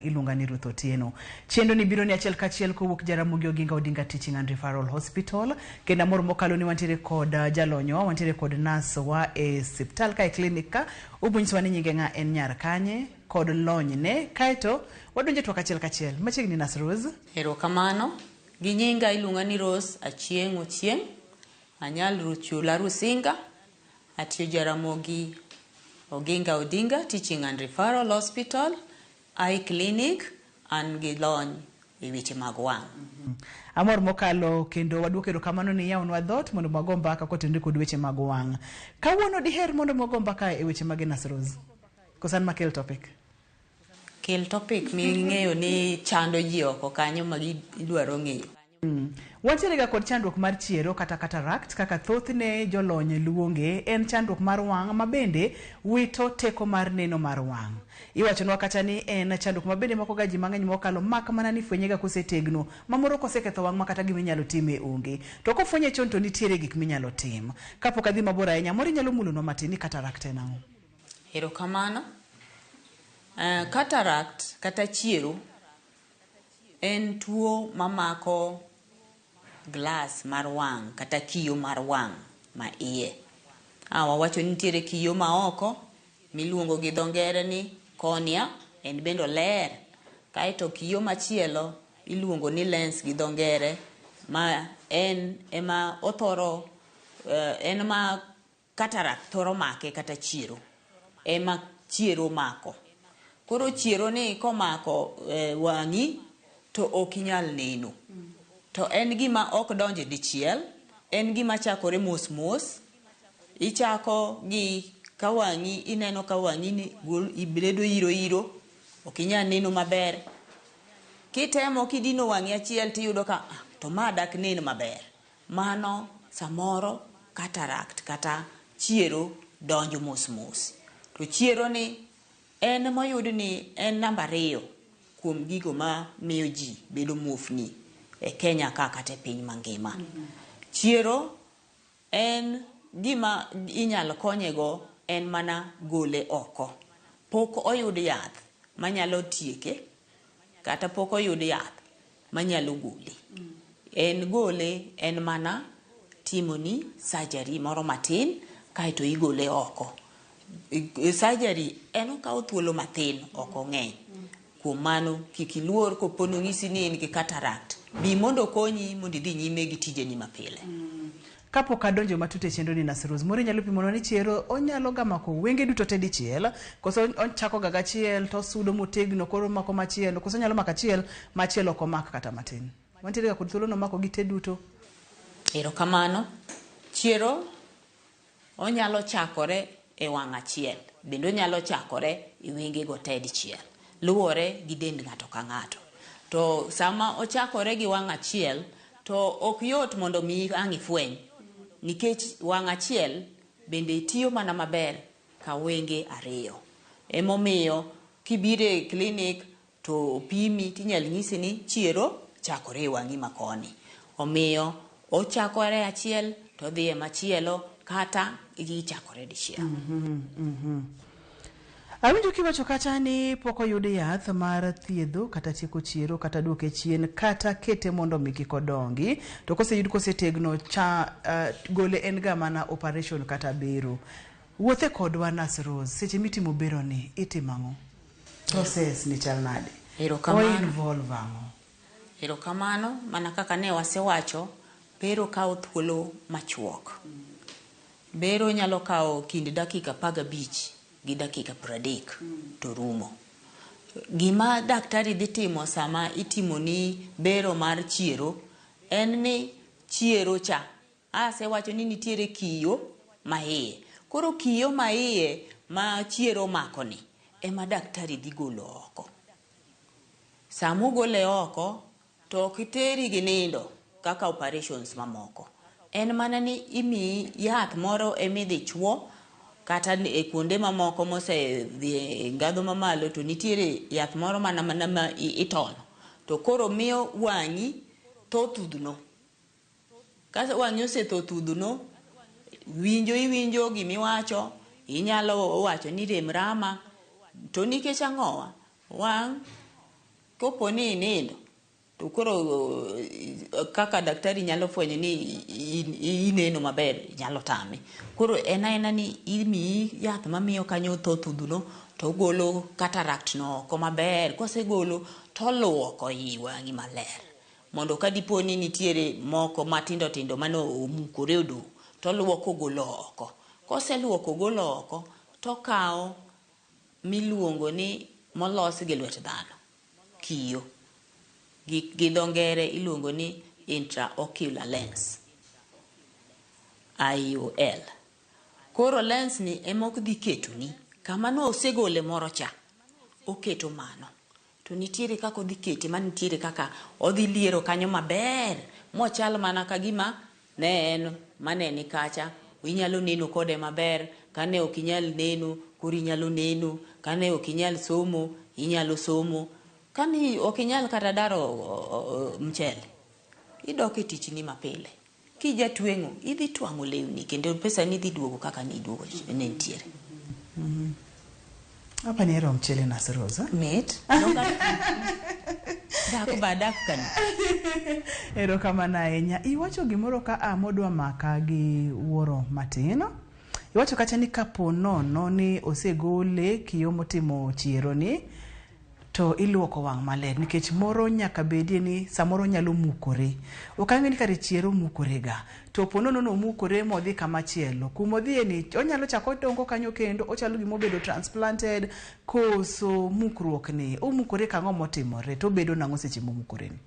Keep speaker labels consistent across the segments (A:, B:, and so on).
A: Iluonga ni Ruth Otieno. Chenro ni biro ni achiel kachiel kowuok Jaramogi Oginga Odinga Teaching and Referral Hospital. Kendo amor mokalo ni wantiere kod jalonywa, wantiere kod nurse wa e siptal ka e clinic ka. Obonyisowa ni nyinge ng'a en nyar kanye kod lonyne. Kaeto wadonjo e twak achiel kachiel. Machiegni Nurse Rose.
B: Erokamano. Gi nyinga iluonga ni Rose Achieng' Ochieng'. Anyal Ruchula Rusinga. Atiyo Jaramogi Oginga Odinga Teaching and Referral Hospital, Eye Clinic, an gi lony e weche mag wang'.
A: Amor mokalo kendo waduoko erokamano ni iyawnwa dhoot mondo wago mbaka kotenore kod weche mag wang'. Kawuono diher mondo wago mbaka e weche mage Nurse Rose? Koso an makel topic?
B: Kel topic ming'eyo ni chando ji oko kanyo ma gidwaro ng'eyo.
A: Wantiere ga kod chandruok mar chiero kata cataract kaka thothne jolony luonge, en chandruok mar wang' ma bende wito teko mar neno mar wang'. Iwachonwa kata ni en chandruok ma bende mako ga ji mang'eny mokalo mak mana ni fwenye ga kosetegno ma moro koseketho wang' ma kata gima inyalo time onge. To kofwenye chon to nitiere gik minyalo tim. Kapok adhi mabor ahinya, moro inyalo mulonwa matin ni cataract en ang'o?
B: Erokamano. Cataract kata chiero en tuo mamako glass mar wang' kata kiyo mar wang' ma iye. A wawacho ni nitiere kiyo ma oko miluongo gi dho ngere ni cornea, en bende oler. Kaeto kiyo machielo iluongo ni lens gi dho ngere ma en ema othoro en ma cataract thoro make kata chiero ema chiero mako. Koro chiero ni komako wang'i to ok inyal neno. To en gima ok donj dichiel, en gima chakore mos mos. Ichako gi ka wang'i ineno ka wang'i ni bedo iro iro, ok inyal neno maber. Kitemo kidino wang'i achiel tiyudo ka to ma dak nen maber. Mano samoro cataract kata chiero donjo mos mos. To chiero ni en moyud ni en namba 2 kuom gigo ma miyo ji bedo muofni e Kenya ka kata e piny mangima. Chiero en gima inyalo konyego en mana gole oko. Pok oyud yath manyalo tieke kata pok oyud yath manyalo gole. En gole en mana timoni surgery moro matin kaeto igole oko. Surgery en okawo thuolo mathin, ok ong'eny. Kuom mano kik iluor kopo ni onyisi ni in gi cataract. Bi mondo okonyi mondo idhi nyime gi tijeni mapile.
A: Kapok adonjo matut e chenro ni Nurse Rose, moro inyalo pimonwa ni chiero onyalo ga mako wenge duto te dichiel, koso ochako ga gachiel to osudo motegno koro omako machielo, koso onyalo mako achiel machielo ok omak kata matin. Wantiere ga kod thuolo no omako gi te duto.
B: Erokamano. Chiero onyalo chakore e wang' achiel, bende onyalo chakore e wenge go te dichiel. Luwore gi dend ng'ato ka ng'ato. To sama ochakore gi wang' achiel, to ok yot mondo mi ang' ifweny. Nikech wang' achiel bende tiyo mana maber ka wenge ariyo. Emomiyo kibiro e clinic to opimi tinyal nyisi ni chiero chakore e wang'i makoni. Omiyo ochakore achiel to odhi e machielo kata gichakore dichiel.
A: Awinjo kiwacho kata ni pok oyud yath mar thiedho kata tieko chiero kata duoke chien kata kete mondo mi kik odongi. To koseyud kosetegno cha gole en ga mana operation kata bero. Wuothe kodwa Nurse Rose, seche mitimo bero ni itimo ang'o? Process ni chal nade?
B: Erokamano.
A: O involve ang'o?
B: Erokamano, mana kaka ne wasewacho, bero kawo thuolo machuok. Bero nyalo kawo kind dakika 15 gi dakika 30 to rumo. Gima daktari dhi timo sama itimoni bero mar chiero en ni chiero cha. Asewacho ni nitiere kiyo maiye. Koro kiyo maiye ma chiero omako ni ema daktari dhi golo oko. Sama ogole oko to ok teri gi nindo kaka operations mamoko. En mana ni imiyi yath moro emidhi chuo kata e kuonde mamoko mosedhi e ngadho mamalo to nitiere yath moro mana mana ma itono. To koro miyo wang'i tho thudhno. Ka wang'i osetho thudhno, winjo iwinjo gimiwacho, inyalo wacho ni rem rama. To nikech ang'owa? Wang' Kopo ni inindo to koro kaka daktari nyalo fwenyo ni ineno maber nyalo tame. Koro en aena ni imiyi yath mamiyo kanyo tho thudhno to ogolo cataract no oko maber. Kosegolo toluoko i wang'i maler. Mondo ka dipo ni nitiere moko matindo tindo mane omukore odong' toluoko ogolo oko. Koseluoko ogolo oko tokawo miluongo ni molos gi lwet dhano, kiyo. Gi dho ngere iluongo ni intraocular lens, IOL. Koro lens ni ema ok dhi ketoni kama ne osegole moro cha, oketo mano. To nitiere kaka odhi kete ma nitiere kaka odhi liero kanyo maber mochal mana ka gima ne en mane ni kacha. Inyalo neno kode maber, kane ok inyal neno, koro inyalo neno, kane ok inyal somo, inyalo somo. Kane ok inyal kata daro mchele, idok e tichni mapile. Kijatweng'o, idhi twang'o lewni kendo pesani dhi duogo kaka niduogo ne nitiere.
A: Hapa ni hero mchele na Rosa.
B: Mit. Dak ba dak kani.
A: Erokamano ahinya. Iwacho gimoro ka a modwa maka gi wuoro matin. Iwacho kacha ni kapo nono ni osegole kiyo motimo chiero ni to iluoko wang' maler nikech moro nyaka bedie ni samoro nyalo mukore. Ok ang'e ni kare chiero mukore ga. To po nono nomukore modhi kama chielo. Kumodhiye ni onyalo chako odongo kanyo kendo ochalo gima obedo transplanted koso mukruok ni. Omukore kang'o motimore to obedo nang'o seche momukore ni?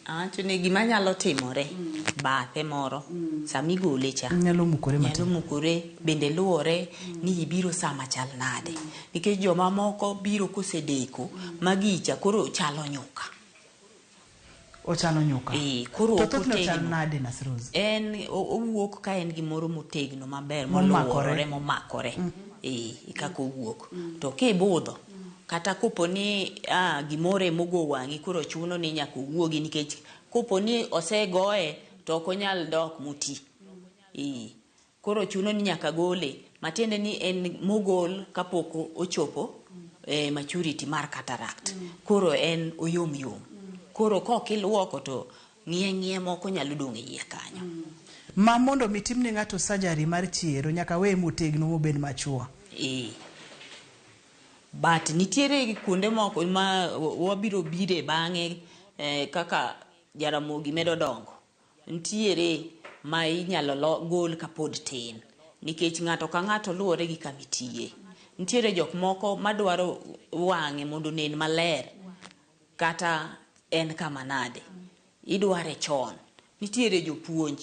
B: Awacho ni gima nyalo timore bathe moro sama igole cha
A: Nyalo mukore
B: nyalo
A: matin.
B: mukore bende luwore ni ibiro sama chal nade nikech joma moko biro kosedeko ma gicha koro chalo nyuka.
A: Ochalo nyuka.
B: Koro
A: To
B: ok
A: thothne ochal
B: otegno.
A: nade Nasrose?
B: En owuok ka en gimoro motegno maber
A: Momakore.
B: moluorore momakore. Kaka owuok. To kibudho kata kopo ni gimoro emogo wang'i koro chuno ni nyaka owuogi nikech kopo ni osegoye to ok onyal dok moti. Koro chuno ni nyaka gole, matiende ni en mogol kapok ochopo maturity mar cataract. Koro en oyom yom. Koro kok iluoko to ng'iye ng'iye moko nyalo dong' e iye kanyo.
A: Ma mondo mi timne ng'ato surgery mar chiero nyaka weye motegno mobed machua.
B: But nitiere kuonde moko ma wabiro bire bang'e kaka Jaramogi medo dongo. Nitiere ma inyalo gol kapod tin nikech ng'ato ka ng'ato luwore gi kama itiye. Nitiere jok moko madwaro wang'e mondo onen maler kata en kama nade. Idware chon. Nitiere jopuonj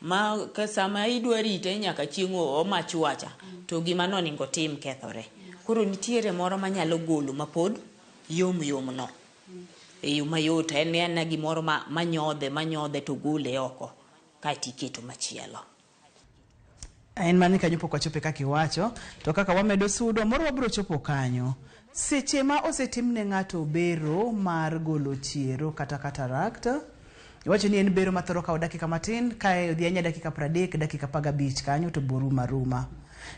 B: ma sama idwa rite nyaka chieng' omachua cha to gima nonego otim kethore. Koro nitiere moro manyalo golo mapod yom yom no. E yo mayot en ena gimoro manyodhe to gole oko kaeto iketo machielo.
A: En mani kanyo pok wachope kaka iwacho, to kaka wamedo sudo moro wabiro chopo kanyo. Seche ma osetimne ng'ato bero mar golo chiero kata cataract, iwacho ni en bero mathoro kawo dakika matin, kae odhi ahinya dakika 30, dakika 15 kanyo to borumo aruma.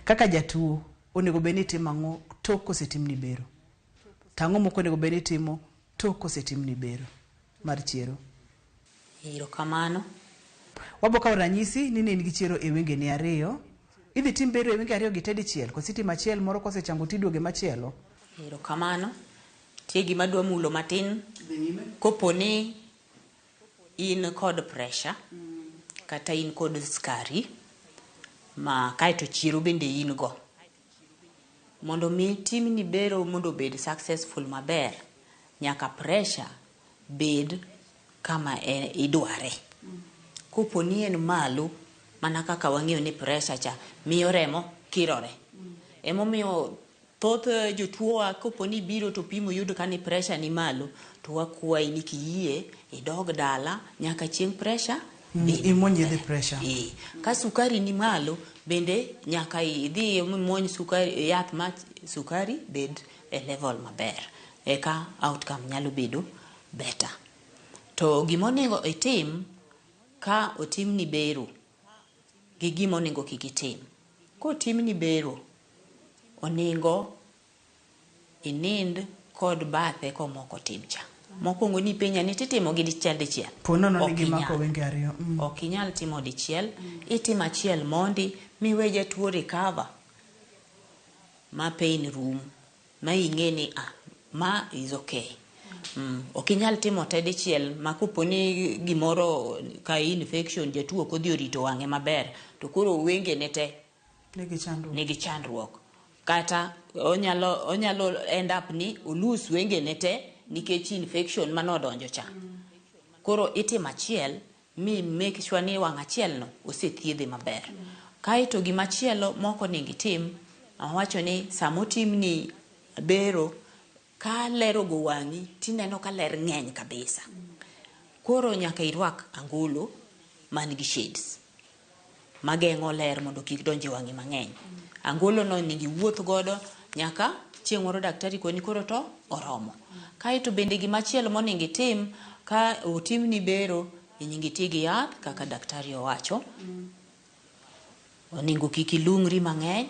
A: Kaka jatuo, onego bed ni itimo ang'o tok kosetimni bero? To ang'o mok onego bed ni itimo tok kosetimni bero mar chiero?
B: Erokamano.
A: Wabo kawo ranyisi ni ne in gi chiero e wengeni ariyo. Idhi tim bero e wenge ariyo gi te dichiel, koso itimo achiel moro kosechango tiduoge machielo?
B: Erokamano. Nitie gima adwa mulo matin. Kopo ni in kod pressure kata in kod sukari ma kaeto chiero bende in go. Mondo mi timni bero mondo obed successful maber, nyaka pressure bed kama idware. Kopo ni en malo, mana kaka wang'eyo ni pressure cha miyo remo kirore. Emomiyo thoth jotuowa kopo ni biro to pimo yudo ka ni pressure ni malo, to wakwayi ni kiyie idog dala nyaka chieng' pressure bed
A: Imuony yedhe
B: maber.
A: pressure.
B: Ka sukari ni malo bende nyaka idhi imuony sukari, yath ma sukari bed e level maber eka outcome nyalo bedo better. To gimonego itim ka otimni bero gi gimonego kik itim. Kotimni bero, onego inind kod bathe komoko tim cha. Mokwongo ni penja ni titimo gi dichiel dichiel.
A: Po nono ni
B: Ok
A: gimako
B: inyal.
A: wenge ariyo.
B: Ok inyal timo dichiel, itimo achiel mondi miwe jatuo recover ma pain rum ma ing'e ni ah, ma is okay. Ok inyal timo te dichiel ma kopo ni gimoro ka infection jatuo ok odhi orito wang'e maber to koro wengene te
A: Nigi chandruok.
B: Nigi chandruok. Kata onyalo end up ni olus wengene te nikech infection manodonjo cha. Koro itimo achiel mi make sure ni wang' achiel no osethiedhe maber. Kaeto gimachielo mok onego itim, awacho ni sama otimni bero, ka ler ogo wang'i tineno ka ler ng'eny kabisa. Koro nyaka irwak angolo man gi shades mageng'o ler mondo kik donj e wang'i mang'eny. Angolo no onego iwuoth godo nyaka chieng' moro daktari koni koro to oromo. Kaeto bende gimachielo monego itim ka otimni bero, onego iti gi yath kaka daktari owacho. Onego kik ilung'ri mang'eny.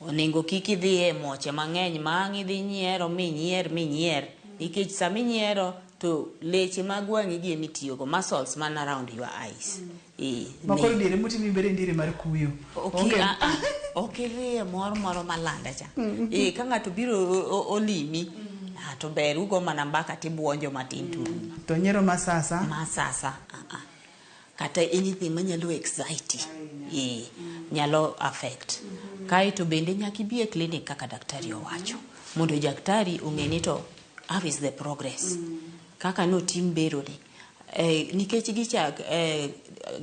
B: Onego kik idhi e moche mang'eny ma ang' idhi nyiero minyier minyier. Nikech sama inyiero to leche mag wang'i gi emitiyogo, muscles man around your eyes.
A: Ma koro diere motimi bere diere mar kuyo.
B: Ok ok idhi e mor moro malanda cha. Ka ng'ato biro olimi, to ber ugo mana mbaka tibuonjo matin to rumo.
A: To nyiero masasa?
B: Masasa, Kata anything manyalo excite, nyalo affect. Kaeto bende nyaka ibi e clinic kaka daktari owacho. Mondo daktari ong'e ni to how is the progress. Kaka notim bero ni. Nikech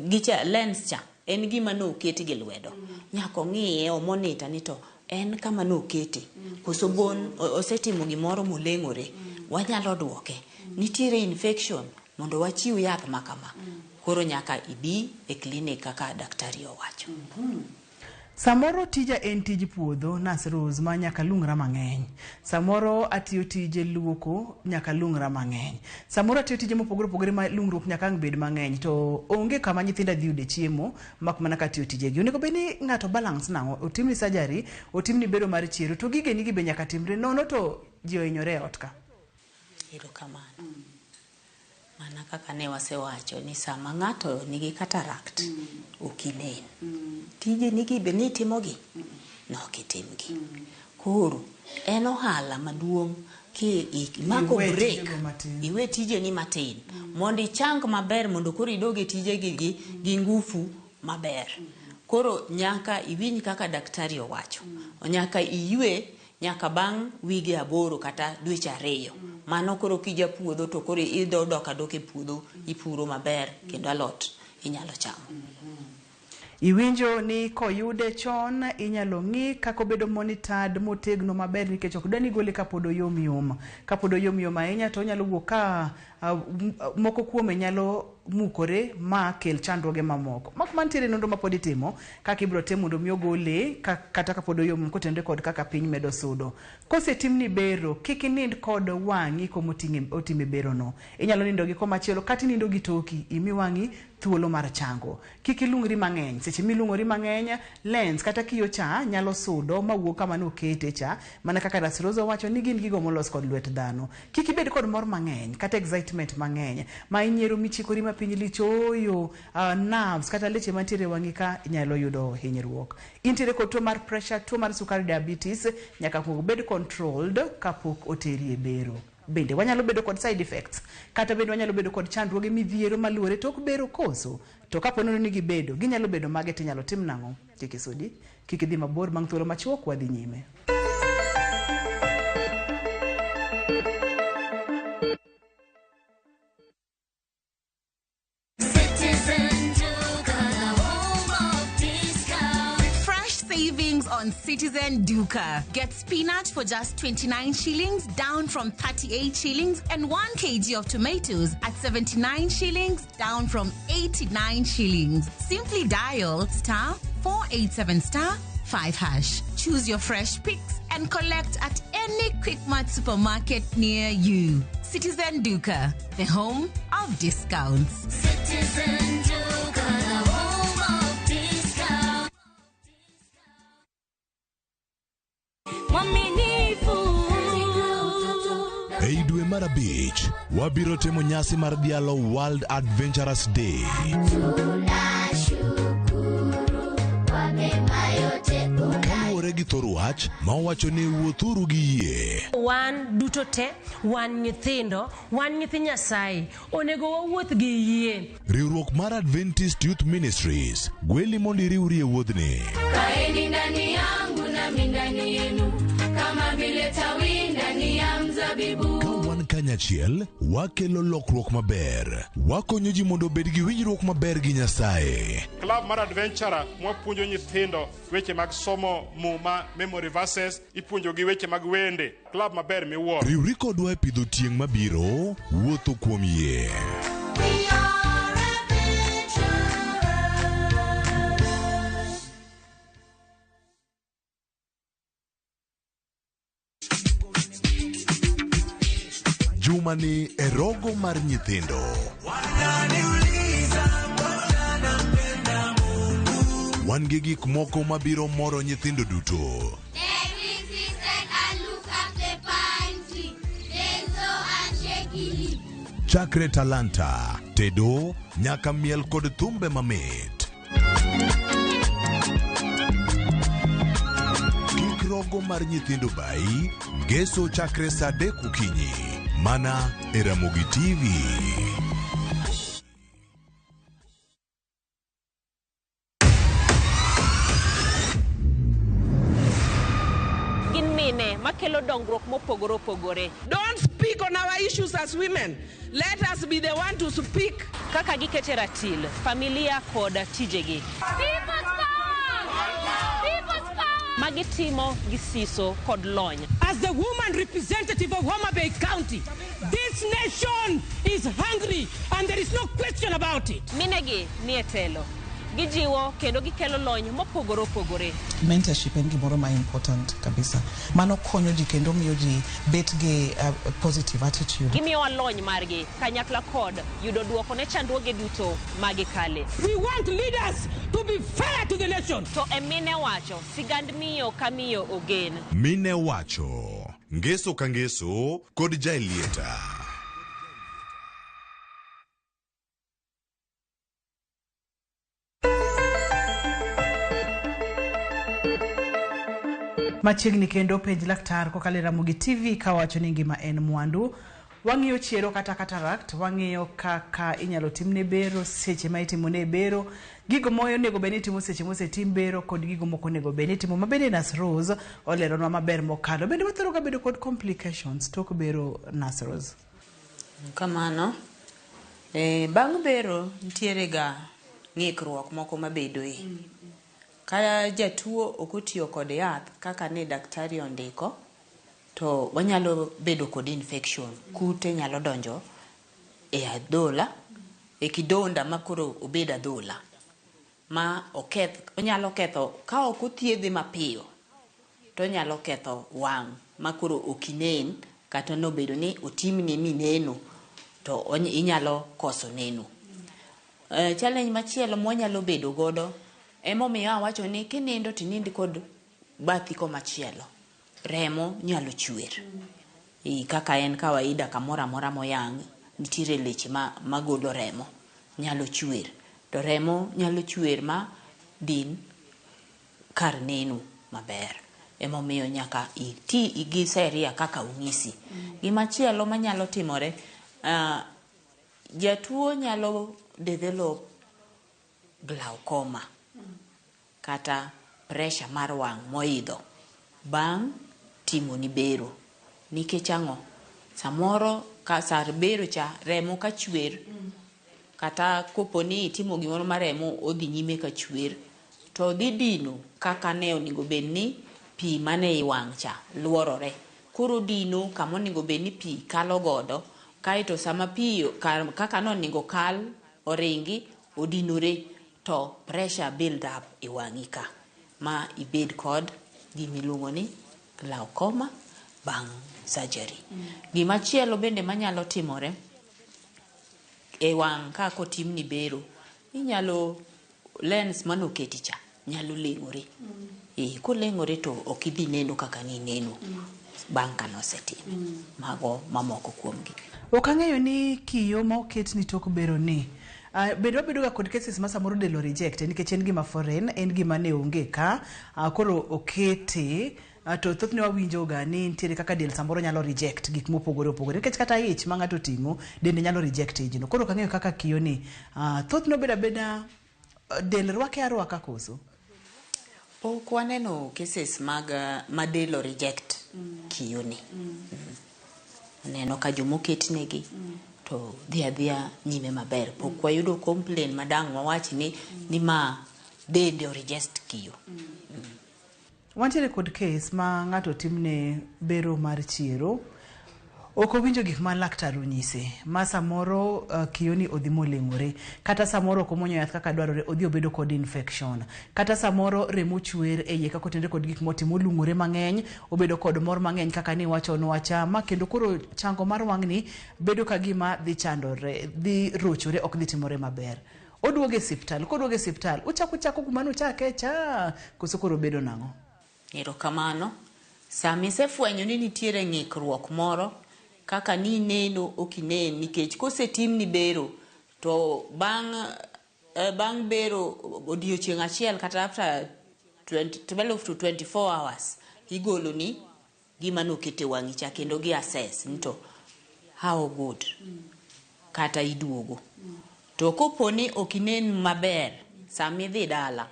B: gicha lens cha en gima noket gi lwedo. Nyaka ong'iye, omonita ni to en kama nokete. Koso bon osetimo gimoro moleng'ore. Wanyalo duoke. Nitiere infection mondo wachiw yath ma kama. Koro nyaka ibi e clinic kaka daktari owacho.
A: Samoro tija en tij puodho, Nurse Rose, ma nyaka lungra mang'eny. Samoro atiyo tije luoko, nyaka lungra mang'eny. Samoro atiyo tije mopogore opogore ma lungruok nyaka ang' bed mang'eny. To onge kama nyithinda dhi yude chiemo mak mana ka atiyo tijegi. Onego bed ni ng'ato balance nang'o? Otimni surgery, otimni bero mar chiero, to gigeni gi be nyaka timre. Nono to ji ohinyore e ot ka.
B: Erokamano. Mana kaka ne wasewacho ni sama ng'ato nigi cataract, ok inen. Tije nigi be ni itimogi? Ne ok itimgi. Koro en ohala maduong' ki imako
A: Iwe
B: break,
A: tijego matin.
B: iwe tijeni matin mondo ichang maber mondo koro idog e tijegi gi ngufu maber. Koro nyaka iwinj kaka daktari owacho. Nyaka iywe nyaka bang' wige 8 kata dweche 2. Mano koro kija puodho to koro idho dok adok e puodho, ipuro maber kendo alot inyalo chamo.
A: Iwinjo ni koyude chon inyalo ng'i kaka obedo monitored motegno maber nikech ok dwa ni gole kapod oyom yom. Kapod oyom yom ahinya to onyalo wuok ka moko kuome nyalo mukore ma kel chandruoge mamoko. Mak mantiere nonro ma pod itimo kaka ibiro tim mondo mi ogole kata kapod oyom kotenore kod kaka piny medo sudo. Kosetimni bero, kik inind kod wang'i kuma otime berono. Inyalo nindo gi komachielo kata inindo gi toki, imi wang'i thuolo mar chango. Kik ilung'ri mang'eny. Seche milung'ori mang'eny, lens kata kiyo cha nyalo sudo mawuog kama nokete cha, mana kaka Nurse Rose owacho ni gin gigo molos kod lwet dhano. Kik ibed kod mor mang'eny kata excitement mang'eny ma inyiero michikori ma piny lich ooyo, nerves kata leche mantiere e wang'i ka nyalo yudo hinyruok. Intiere kod tuo mar pressure, tuo mar sukari, diabetes, nyaka kuong bed controlled kapok oteri e bero. Bende wanyalo bedo kod side effects kata bende wanyalo bedo kod chandruoge midhiero maluwore tok bero koso. To kapo nono ni gibedo, ginyalo bedo mage tinyalo tim nang'o? Kik isudi, kik idhi mabor bang' thuolo machuok wadhi nyime.
C: Citizen Duka, the home of discount.
D: Fresh savings on Citizen Duka. Get spinach for just 29 shillings, down from 38 shillings, and 1 kg of tomatoes at 79 shillings, down from 89 shillings. Simply dial star 487 star 5 hash. Choose your fresh picks and collect at any Quickmart supermarket near you. Citizen Duka, the home of discounts.
C: Citizen Duka, the home of discount.
E: Mwaminifu. Ei dwe mar abich, wabiro timo nyasi mar dhialo World Adventurers Day. Kaluwore gi thor wach ma owacho ni wuothuru gi yie.
F: Wan duto te, wan nyithindo, wan nyithi Nyasaye, onego wawuoth gi yie.
E: Riwruok mar Adventist Youth Ministries gweli mondo iriwri e wuodhni.
G: Kaeni ndani yangu nami ndani yenu, kama vile tawi ndani ya mzabibu.
E: Ka wan kanyachiel, wakelo lokruok maber. Wakonyo ji mondo obed gi winjruok maber gi Nyasaye.
H: Club mar Adventurer mwapuonjo nyithindo weche mag somo Muma, memory verses, ipuonjogi weche mag wende. Club maber miwuoro.
E: Riwri kodwa e pidho tieng' mabiro, wuotho kuom yie.
C: We are adventurers.
E: Juma ni e rogo mar nyithindo. Wan gi gik moko mabiro moro nyithindo duto.
C: Every season I look at the pine tree, they so unshakily.
E: Chakre talanta, tedo, nyaka miel kod thumbe mamit. Kik rogo mar nyithindo bayi, ngeso chakre saa adek okinyi. Mana e Ramogi TV.
I: Gin mine makelo dongruok mopogore opogore.
J: Don't speak on our issues as women. Let us be the one to speak.
I: Kaka gikete ratil, familia kod tijegi.
C: People's power! People's power!
I: Magitimo gi siso kod lony.
J: As the woman representative of Homa Bay County, this nation is hungry and there is no question about it.
I: Minegi nie telo. Gijiwo kendo gikelo lony mopogore opogore.
A: Mentorship en gimoro ma important kabisa. Mano konyo ji kendo miyo ji bet gi positive attitude.
I: Gimiyowa lony margi kanyakla kod yudo duoko ne chandruoge duto magikale.
J: We want leaders to be fair to the nation.
I: To e mine wacho, sigand miyo ka miyo ogen.
E: Mine wacho, ngeso ka ngeso kod Jaelieta.
A: Machiegni kendo penj laktar kokalo e Ramogi TV kawacho ni ngima en mwandu. Wang'iyo chiero kata cataract, wang'iyo kaka inyalo timne bero, seche ma itimone bero, gigo ma onego bed ni itimo seche mosetim bero kod gigo mok onego bed ni itimo. Ma bende Nurse Rose oleronwa maber mokalo. Bende wathoro ga bedo kod complications tok bero, Nurse Rose?
B: Kamano. Bang' bero nitiere ga ng'ikruok moko mabedoe. Ka jatuo ok otiyo kod yath kaka ne daktari ondiko, to wanyalo bedo kod infection. Kute nyalo donjo e adhola, e kidonda ma koro obed adhola. Ma oketh, onyalo ketho, ka ok othiedhe mapiyo, to onyalo ketho wang' ma koro ok inen, kata nobedo ni otimni mineno, to inyalo koso neno. Challenge machielo mwanyalo bedo godo, emomiyo awacho ni kinindo tinind kod bathi komachielo. Remo nyalo chwer. Kaka en kawaida kamoro amora moyang', nitiere leche magolo remo, nyalo chwer. To remo nyalo chwer ma din kar neno maber. Emomiyo nyaka iti gi seria kaka onyisi. Gimachielo manyalo timore, jatuo nyalo develop glaucoma kata pressure mar wang' moidho bang' timoni bero. Nikech ang'o? Samoro ka sar bero cha remo ka chwer, kata kopo ni itimo gimoro ma remo odhi nyime ka chwer, to dhi dino kaka ne onego bed ni pi mane i wang' cha luorore. Koro dino kama onego bed ni pi kalo godo, kaeto sama pi kaka nonego kal oringi odinore, to pressure build up e wang'i ka ma ibed kod gimiluongo ni glaucoma bang' surgery. Gimachielo bende manyalo timore e wang' ka kotimni bero, inyalo lens manoketi cha nyalo leng'ore. Koleng'ore to ok idhi neno kaka nineno. bang' kane osetime. Mago mamoko kuomgi.
A: Ok ang'eyo ni kiyo ma oket ni tok bero ni bende wabedo ga kod cases ma samoro del o reject nikech en gima foreign, en gima ne onge ka, koro okete, to thothne wawinjo ga ni nitiere kaka del samoro nyalo reject gik mopogore opogore nikech kata ich ma ng'ato oting'o dende nyalo reject ijno. Koro ok ang'eyo kaka kiyo ni thothne obedo abeda del rwake arwaka koso?
B: Pok waneno cases mag ma del o reject kiyo ni. Aneno ka jomoketnegi to dhi adhiya nyime maber. Pok wayudo complain madang' wawach ni ma dende o reject kiyo.
A: Wantiere kod case ma ng'ato timne bero mar chiero, ok owinjo gik ma laktar onyise, ma samoro kiyoni odhi moleng'ore, kata samoro ok omuonyo yath kaka dwarore, odhi obedo kod infection, kata samoro remo chwer e iye kaka otenre kod gik motimo olung'ore mang'eny, obedo kod mor mang'eny kaka ni wachonwa cha, ma kendo koro chango mar wang'ni bedo ka gima dhi chandore, dhi rochore, ok dhi timore maber. Oduogo e siptal, koduogo e siptal, uchako uchako kuma nuchake cha, koso koro bedo nang'o?
B: Erokamano. Sama isefwenyo ni nitiere ng'ikruok moro kaka ni ineno ok inen nikech kosetimni bero to bang' bero odiochieng' achiel kata after 12 to 24 hours igoloni gima noket e wang'i cha kendo gi assess ni to how good kata iduogo. To kopo ni ok inen maber sama idhi dala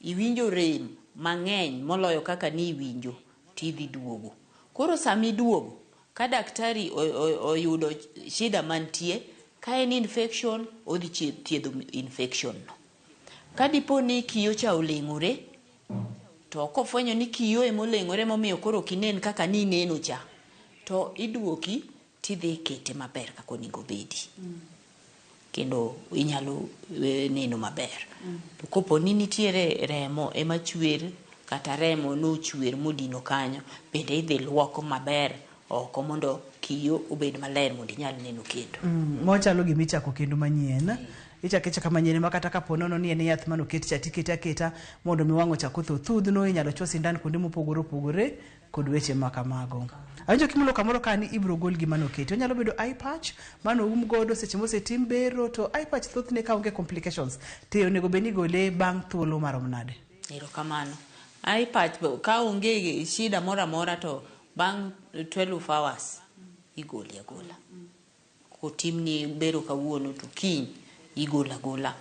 B: iwinjo rem mang'eny moloyo kaka ni iwinjo tidhi duogo. Koro sama iduogo ka daktari oyudo shida mantie, ka en infection odhi thiedho infection no. Ka dipo ni kiyo cha oleng'ore to kofwenyo ni kiyo emoleng'ore momiyo koro ok inen kaka nineno cha, to iduoki tidhi ikete maber kaka onego obedi. Kendo inyalo neno maber. To kopo ni nitiere remo ema chwer kata remo nochwer modino kanyo, bende idhi luok maber oko mondo kiyo obed maler mondo inyal neno kendo.
A: Mochalo gima ichako kendo manyien. Ichako ichaka manyien ma kata kapo nono ni en yath manoket cha tikete aketa mondo mi wang' ochak otho thudhno, inyalo chuo sindan kuonde mopogore opogore kod weche ma kamago. Awinjo kimulo kamoro ka ni ibiro gol gima noketi. Onyalo bedo eye patch mano um godo seche mosetim bero, to eye patch thothne ka onge complications to onego bed ni igole bang' thuolo marom nade?
B: Erokamano. Eye patch ka onge shida moro amora to bang' 12 hours igole agola. Kotimni bero kawuono to kiny igolo agola.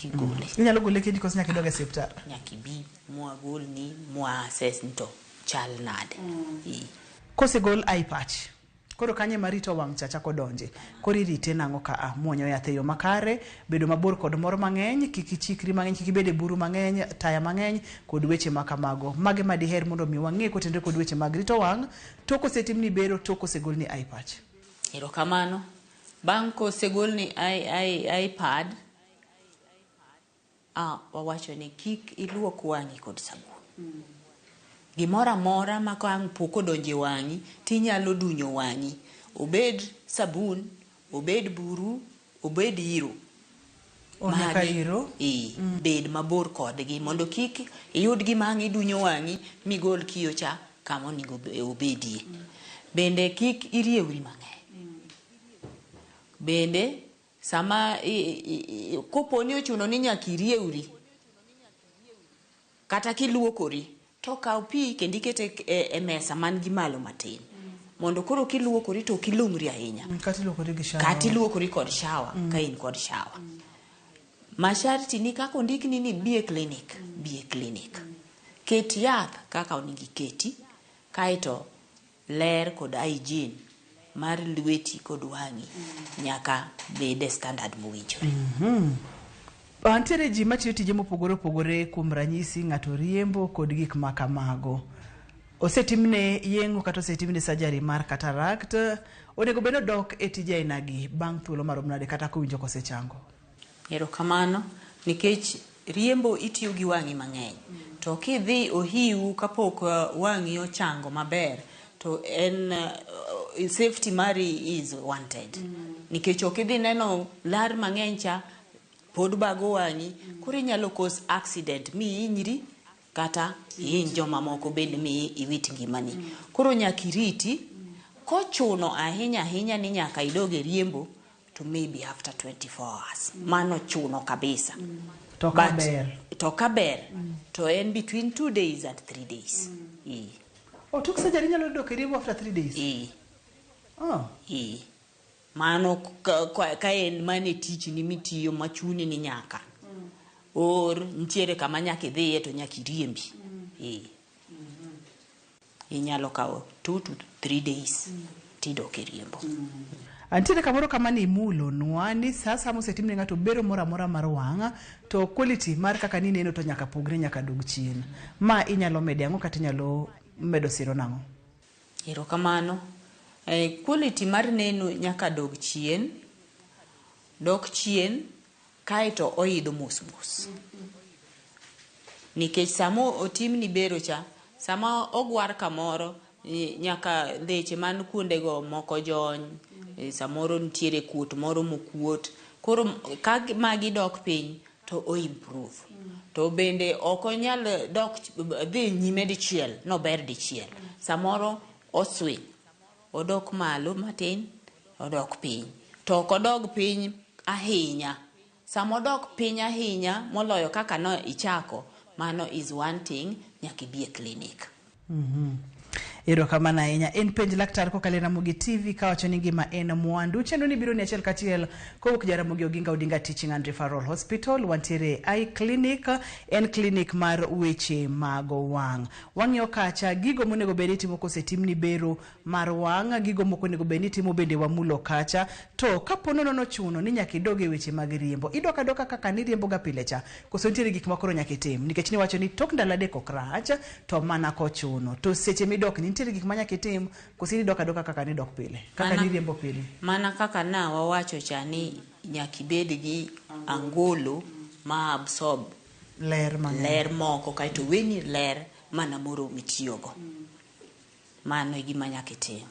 B: Igole.
A: Inyalo gole kendi koso nyaka idog e osiptal?
B: Nyaka ibi mwagolni mwa assess ni to chal nade.
A: Kosegol eye patch, koro kanyo ema rito wang' cha chako donje. Koro irite nang'o ka a? Muonyo yath e yo makare, bedo mabor kod mor mang'eny, kik ichikri mang'eny, kik ibed e buru mang'eny, taya mang'eny, kod weche ma kamago. Mage ma diher mondo mi wang'e kotenre kod weche mag rito wang', tok osetimni bero, tok osegolni eye patch.
B: Erokamano. Bang' kosegolni eye pad, wawacho ni kik iluok wang'i kod sabun. Gimoro amora ma ka ang' pok odonjo e wang'i tinyalo dunyo wang'i. Obed sabun, obed buru, obed iro.
A: Nyaka iro?
B: Bed mabor kodgi mondo kik iyud gima ang' idunyo wang'i migol kiyo cha kama onego obedie. Bende kik iriewri mang'eny. Bende sama kopo ni ochuno ni nyaka iriewri kata kiluokori to kaw pi kendo ikete e mesa man gi malo matin mondo koro kiluokori to ok ilung'ri ahinya.
A: Kata iluokori gi shower.
B: Kata iluokori kod shower ka in kod shower. Masharti ni kaka ondikni ni bi e clinic, bi e clinic. Ket yath kaka onego iketi, kaeto ler kod hygiene mar lweti kod wang'i nyaka bed e standard mowinjore.
A: Nitiere ji matiyo tije mopogore opogore, kuom ranyisi ng'ato riembo kod gik ma kamago. Osetimne yeng'o kata osetimne surgery mar cataract, onego bed ni odok e tije ainagi bang' thuolo marom nade kata kowinjo kosechango?
B: Erokamano, nikech riembo itiyo gi wang'i mang'eny. To kidhi ohiu kapok wang'i ochango maber, to en safety mari is wanted. Nikech ok idhi neno lar mang'eny cha, pod bago wang'i, koro inyalo cause accident mi hinyri. Kata ihiny jomamoko bende mi iwit ngimani. Koro nyaka iriti. Kochuno ahinya ahinya ni nyaka idog e riembo to maybe after 24 hours. Mano chuno kabisa.
A: To ka ber?
B: To ka ber to en between 2 days and 3 days. Ee.
A: Oh, tok surgery inyalo dok e riembo after 3 days?
B: Ee.
A: Oh.
B: Ee. Mano ka en mano e tichni mitiyo machuni ni nyaka. Or nitiere kama nyaka idhiye to nyaka iriembi. Ee. Inyalo kawo 2 to 3 days tidok e riembo.
A: Antiere kamoro kama ni imulonwa ni sa asaya mosetim ne ng'ato bero moro amora mar wang' to quality mar kaka nineno to nyaka pogre nyaka dog chien. Ma inyalo mede ang'o kata inyalo medo siro nang'o?
B: Erokamano. Quality mar neno nyaka dog chien, dok chien kaeto oidho mos mos. Nikech sama otimni bero cha, sama ogwar kamoro, nyaka leche man kuondego moko jony, samoro nitiere kuot moro mokuot. Koro ka magi dok piny to o improve. To bende ok onyal dok dhi nyime dichiel, nober dichiel. Samoro o swing, odok malo matin, odok piny. To ok odog piny ahinya. Sama odok piny ahinya moloyo kaka no ichako, mano is one thing, nyaka ibi e clinic.
A: Erokamano ahinya. En penj laktar kokalo e Ramogi TV kawacho ni ngima en mwandu. Chenro ni biro ni achiel kachiel kowuok Jaramogi Oginga Odinga Teaching and Referral Hospital. Wantiere Eye Clinic, en clinic mar weche mag wang'. Wang'iyo kacha gigo monego bed ni itimo kosetimni bero mar wang', gigo mok onego bed ni itimo bende wamulo kacha. To kapo nono nochuno ni nyaka idog e weche mag riembo, idok adoka kaka niriembo ga pile cha, koso nitiere gik ma koro nyaka itim? Nikech niwacho ni tok ndalo adek ok rach, to mana kochuno. To seche midok ni nitiere gik ma nyaka itim, koso idok adoka kaka nidok pile, kaka niriembo pile?
B: Mana kaka na wawacho cha ni nyaka ibed gi angolo ma absorb
A: ler mang'eny,
B: ler moko kaeto weni ler mana moromi tiyogo. Mano e gima nyaka itim.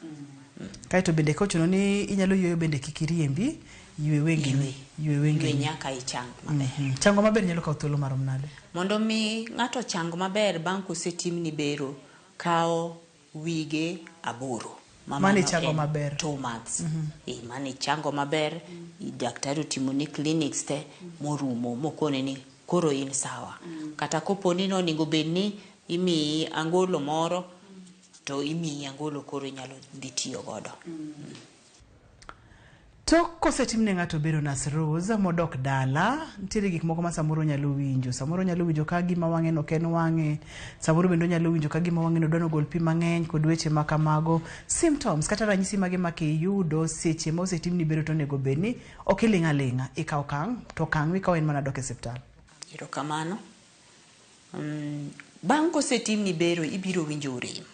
A: Kaeto bende kochuno ni inyalo yueyo bende kik iriembi, ywe wengeni. Ywe wengeni.
B: Ywe nyaka ichang maber.
A: Chango maber nyalo kawo thuolo marom nade?
B: Mondo mi ng'ato chang maber bang' kosetimni bero, kawo wige 8.
A: Mano ichango maber.
B: 2 months. Mano ichango maber, daktari otimoni clinics te morumo mokone ni koro in sawa. Kata kopo ni nonego bed ni imiyi angolo moro, to imiyi angolo koro inyalo dhi tiyo godo.
A: Tok kosetimne ng'ato bero Nurse Rose modok dala, nitiere gik moko ma samoro onyalo winjo. Samoro onyalo winjo ka gima wang'e no ok en wang'e, samoro bende onyalo winjo ka gima wang'e no dwa nogol pi mang'eny kod weche ma kamago. Symptoms kata ranyisi mage ma kiyudo seche ma osetimni bero to onego bed ni ok iling' aling'a, ikawo okang', to okang' mikawo en mana dok e osiptal.
B: Erokamano. Bang' kosetimni bero ibiro winjo rem.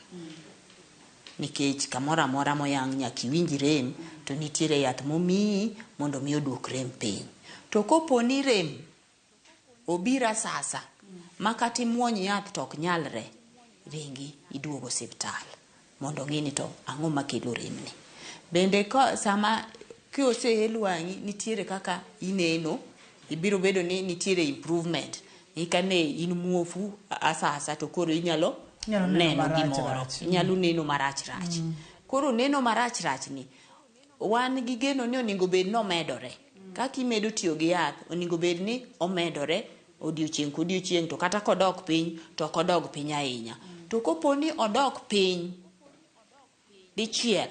B: Nikech kamoro amora moyang' nyaka iwinj rem, to nitiere yath momiyi mondo mi oduok rem piny. To kopo ni rem obiro asasa ma kata imuony yath to ok nyalre, ringi iduog osiptal mondo ong'i ni to ang'o makelo remni. Bende sama koseel wang'i nitiere kaka ineno, ibiro bedo ni nitiere improvement. Ni kane in muofu asasa to koro inyalo neno gimoro. Inyalo neno marach rach. Koro neno marach rach ni, wan gi geno ni onego bed ni omedore. Kaka imedo tiyo gi yath, onego bed ni omedore odiochieng' kodiochieng', to kata kodok piny, to ok odog piny ahinya. To kopo ni odok piny dichiel,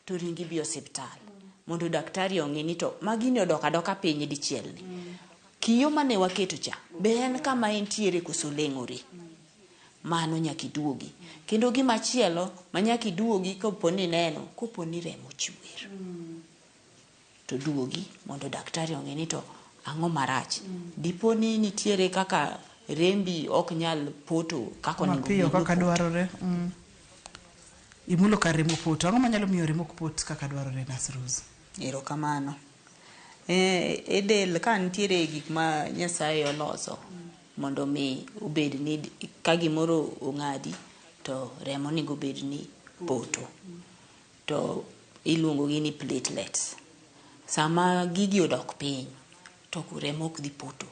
B: to ringi bi osiptal mondo daktari ong'i ni to magini odok adoka piny dichiel ni. Kiyo mane waketo cha, be en kama entiere koso leng'ore? Mano nyaka iduogi. Kendo gima chielo ma nyaka iduogi kopo ni ineno, kopo ni remo chwer. To duogi mondo daktari ong'i ni to ang'o marach. Dipo ni nitiere kaka rembi ok nyal poto kaka onego
A: Mapiyo
B: bed ni
A: kaka
B: opoto.
A: dwarore. Imulo kar remo poto. Ang'o manyalo miyo remo ok pot kaka dwarore, Nurse Rose?
B: Erokamano. E del ka nitiere gik ma Nyasaye oloso mondo mi obed ni ka gimoro ong'adi to remo onego bed ni poto. To iluongo gi ni platelets. Sama gigi odok piny to remo ok dhi poto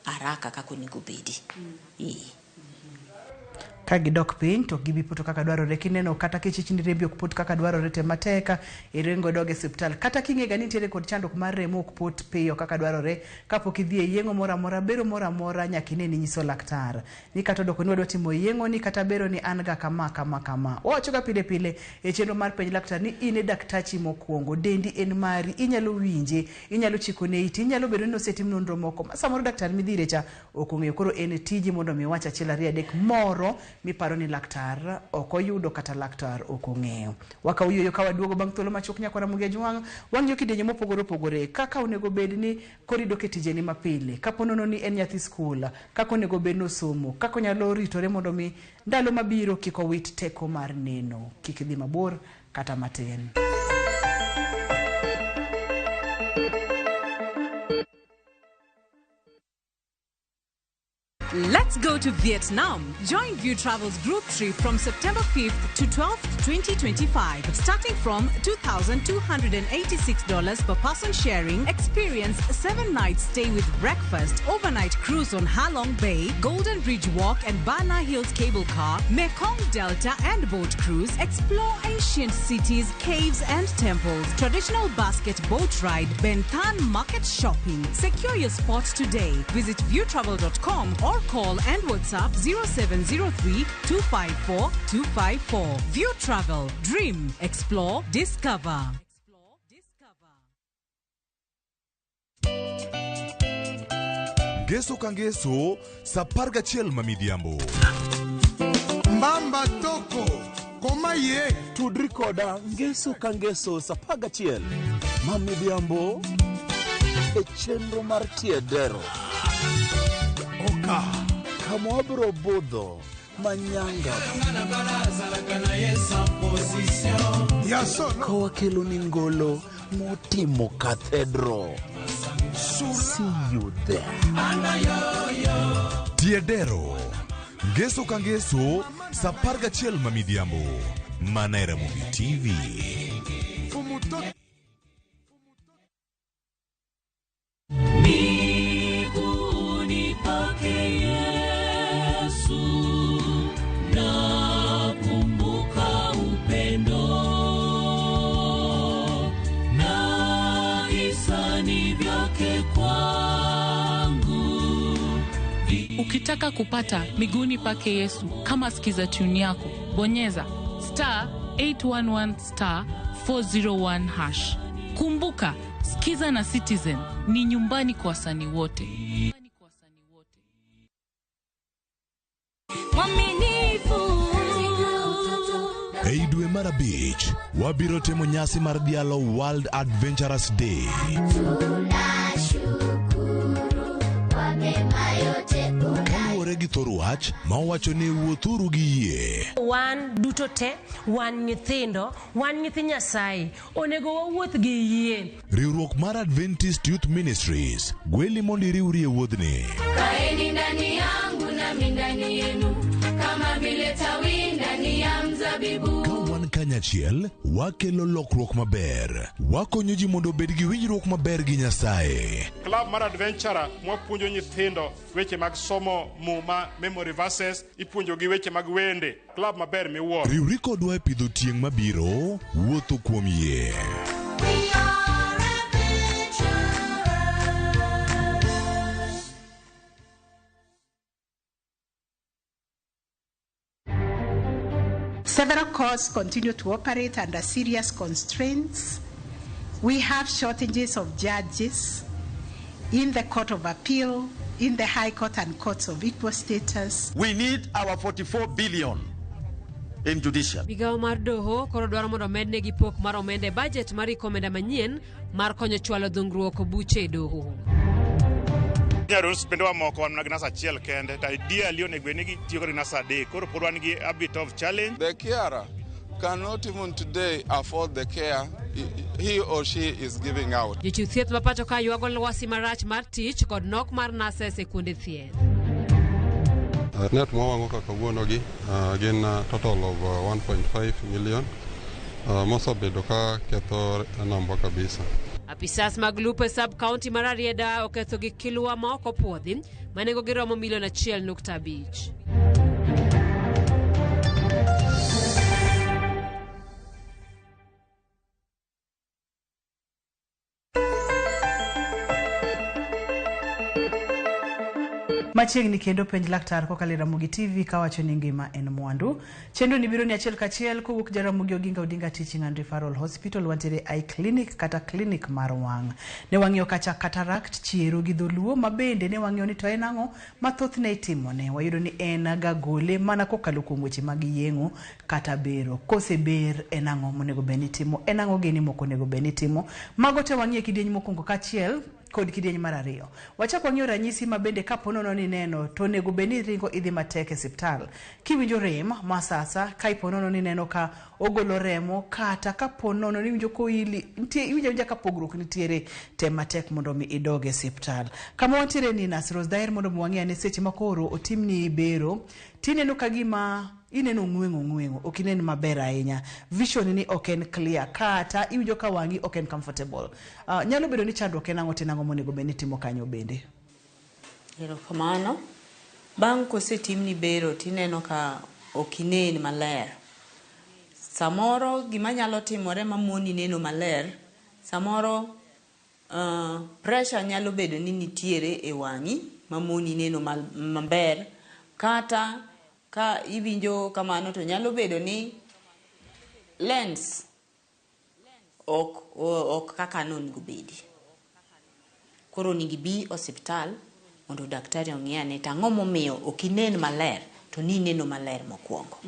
B: haraka kaka onego bedi.
A: Ka gidok piny to ok gibi poto kaka dwarore. Kineno kata kichich ni rembi ok pot kaka dwarore, tem matek iringo idog e osiptal. Kata king'ega ni nitiere kod chandruok mar remo ok pot piyo kaka dwarore, kapok idhi e yeng'o moro amora, bero moro amora, nyaka ine ni inyiso laktar. Ni kata odoko ni wadwa timo yeng'o ni kata bero ni an ga kama kama kama. Wawacho ga pile pile e chenro mar penj laktar ni in e daktachi mokwongo, dendi en mari, inyalo winje, inyalo chikone iti, inyalo bedo ni osetim nonro moko ma samoro daktar midhi ire cha ok ong'eyo. Koro en tiji mondo mi iwach achiel ariyo adek moro miparo ni laktar ok oyudo kata laktar ok ong'eyo. Wakawo yueyo ka waduogo bang' thuolo machuok nyakwa Ramogi Ajwang', wang'iyo kidienje mopogore opogore kaka onego bed ni koro idok e tijeni mapile, kapo nono ni en nyathi skul, kaka onego bed ni osomo, kaka onyalo ritore mondo mi ndalo mabiro kik owit teko mar neno. Kik idhi mabor kata matin.
K: Let's go to Vietnam. Join View Travel's group trip from September 5th to 12th, 2025. Starting from $2,286 per person sharing, experience 7 nights stay with breakfast, overnight cruise on Halong Bay, Golden Bridge Walk and Bana Hills Cable Car, Mekong Delta and boat cruise, explore ancient cities, caves and temples, traditional basket boat ride, Ben Thanh market shopping. Secure your spot today. Visit viewtravel.com or call and WhatsApp 0703 254 254. View Travel. Dream. Explore. Discover.
E: Ngeso ka ngeso, sa 11 ma midhiambo.
L: Mbamba toko koma ye
M: Tudri koda ngeso ka ngeso sa 11 ma midhiambo e chenro mar Tiedero.
L: Oka
M: kama wabiro budho manyanga ka wakelo ni ngolo motimo cathedral. See you there.
E: Tiedero. Ngeso ka ngeso, sa 11 ma midhiambo. Mana e Ramogi TV.
G: Miguuni pake Yesu nakumbuka upendo na hisani vyake kwangu.
N: Ukitaka kupata miguuni pake Yesu kama sikiza tune yako, bonyeza star 811 star 401 hash. Kumbuka, Sikiza na Citizen ni nyumbani kwa wasanii wote.
E: Ei dwe mar 5, wabiro timo nyasi mar dhialo World Adventurers Day. Kaluwore gi thor wach ma owacho ni wuothuru gi yie.
F: Wan duto te, wan nyithindo, wan nyithi Nyasaye, onego wawuoth gi yie.
E: Riwruok mar Adventist Youth Ministries gweli mondo iriwri e wuodhni.
G: Kaeni ndani yangu nami ndani yenu, kama vile tawi ndani ya mzabibu.
E: Ka wan kanyachiel, wakelo lokruok maber. Wakonyo ji mondo obed gi winjruok maber gi Nyasaye.
H: Club mar Adventurer mwapuonjo nyithindo weche mag somo Muma, memory verses, ipuonjogi weche mag wende. Club maber miwuoro.
E: Riwri kodwa e pidho tieng' mabiro, wuotho kuom yie.
O: Several courts continue to operate under serious constraints. We have shortages of judges in the Court of Appeal, in the High Court and courts of equal status.
P: We need our 44 billion in judiciary.
Q: Migawo mar doho koro dwaro mondo omednegi pok mar omenda e bajet mar iko omenda manyien mar konyo chwalo dhungruok buche e doho.
H: Nyarus bende wa moko wan mana gi nas achiel kende to ideally onego bed ni gitiyo kod nas adek koro pod wan gi a bit of challenge.
R: The carer cannot even today afford the care he or she is giving out.
Q: Jochiw thieth ma pacho ka ywago lwasi marach mar tich kod nok mar nurses e kuonde thieth.
S: Net mwawang'o kaka kawuono gi gin total of 1.5 million mosebedo ka ketho namba kabisa.
Q: Apisas mag lupo e sub county mar Rarieda oketho gik kilwa ma ok opuodhi ma nengogi romo milion 1.5.
A: Machiegni kendo penj laktar kokalo e Ramogi TV kawacho ni ngima en mwandu. Chenro ni biro ni achiel kachiel kowuok Jaramogi Oginga Odinga Teaching and Referral Hospital wantiere Eye Clinic kata clinic mar wang'. Ne wang'iyo kacha cataract chiero gi dholuo ma bende ne wang'iyo ni to en ang'o ma thothne itimone. Wayudo ni en ga gole mana kokalo kuom weche mag yeng'o kata bero. Koseber en ang'o monego bed ni itimo, en ang'o gini mok onego bed ni itimo. Mago te wang'iyo e kidieny mokwongo kaachiel kod kidieny mar ariyo. Wachak wang'iyo ranyisi ma bende kapo nono ni ineno to onego bed ni iringo idhi matek e siptal. Kiwinjo rem ma sasa, ka ipo nono ni ineno ka ogolo remo kata kapo nono ni iwinjo koili, nitie iwinjo awinja ka pogruok nitiere, tem matek mondo mi idog e siptal. Kama wantiere ni Nurse Rose, daher mondo mi wang'i ane seche ma koro otimni bero, tineno ka gima ineno ong'weng'o ong'weng'o, ok inen maber ahinya, vision ni ok en clear, kata iwinjo ka wang'i ok en comfortable. Nyalo bedo ni chandruok en ang'o to en ang'o monego bed ni itimo kanyo bende?
B: Erokamano. Bang' kosetimni bero tineno ka ok inen maler. Samoro gima nyalo timore mamoni neno maler, samoro pressure nyalo bedo ni nitiere e wang'i mamoni neno maber, kata ka iwinjo kamano to nyalo bedo ni lens ok kaka nonego bedi. Koro onego ibi osiptal mondo daktari ong'i ane to ang'o momiyo ok inen maler to nineno maler mokwongo.